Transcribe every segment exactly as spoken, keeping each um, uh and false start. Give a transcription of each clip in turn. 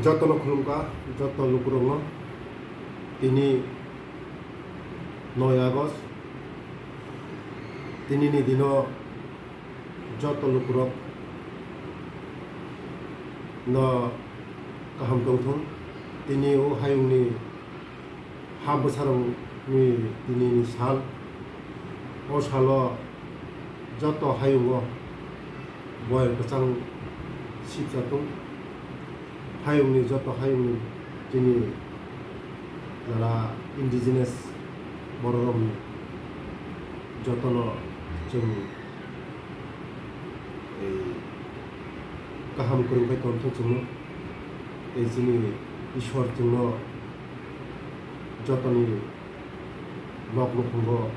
Jotono khulumkha, joto lukurokno. Tini noi August, tinini dino joto lukurok no kaham tongthung. Tini o hayungni ha bwsarokni tinini sal. O salo joto hayungo boyar kwchang sipsa tung. Hayungni joto hayungni chini jara indigenous bororokni jotono chwng, ei, kaham kwrwngkhe tongthung chwngno. Tei chini Ishwar chwngno jotoni nok nukhungo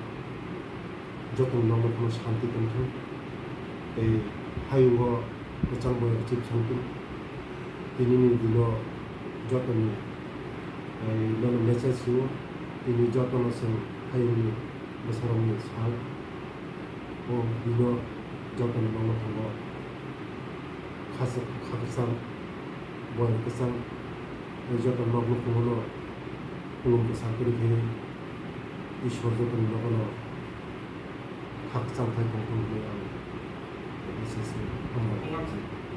jotoni nok nukhungo shanti tongthung tei hayungo kwchang boyar chip songthung. Tinini dino jotoni, eh, nono message rwo, tini jotono chwng hayungni bwsarokni sal. O dino jotoni nok nukhungo khasa-, kha kwchang, boyar kwchang, tei joto nok nukhungo no khulum bwsa kwrwi khe Ishwar jotoni nogo no khakchang khai tongthung hwnwi ang S S ni hambai.